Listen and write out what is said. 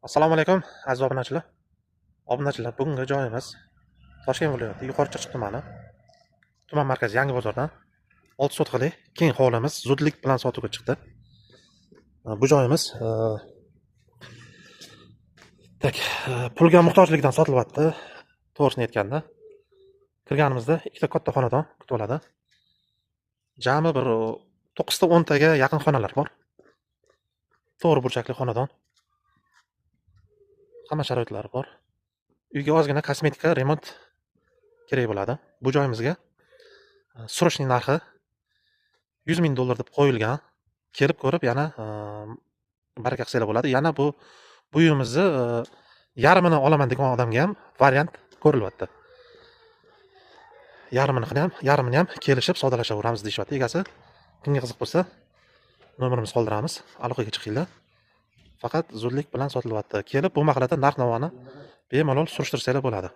Assalomu alaykum, aziz obunachilar. Obunachilar, bugungi joyimiz Toshkent viloyati Yuqori Chirchiq tumani, tuman markazi Yangi bozordan 6 sotixlik keng hovlimiz zudlik bilan sotuvga chiqdi. Bu joyimiz так pulga muhtojlikdan sotilyapti. To'g'risini aytganda, kirganimizda ikkita katta xonadon kutib oladi. Jami bir 9 ta 10 taga yaqin xonalar bor. To'g'ri burchakli xonadon. Hamma sharoitlari bor. Uyga ozgina kosmetika remont kerak bo'ladi. Bu joyimizga срочный narxi 100 ming dollar deb qo'yilgan. Kelib ko'rib, yana baraka qilsanglar bo'ladi. Yana bu uyimizni yarmini olaman degan odamga ham variant ko'rilyapti. Yarmini ham kelishib savdolashaveramiz deyishyapti egasi. Kimga qiziq bo'lsa, nomerimizni qoldiramiz. Aloqaga chiqinglar. Faqat zudlik bilan sotilyapti. Kelib bu mahallada narx-navoni bemalol surishtirsanglar bo'ladi.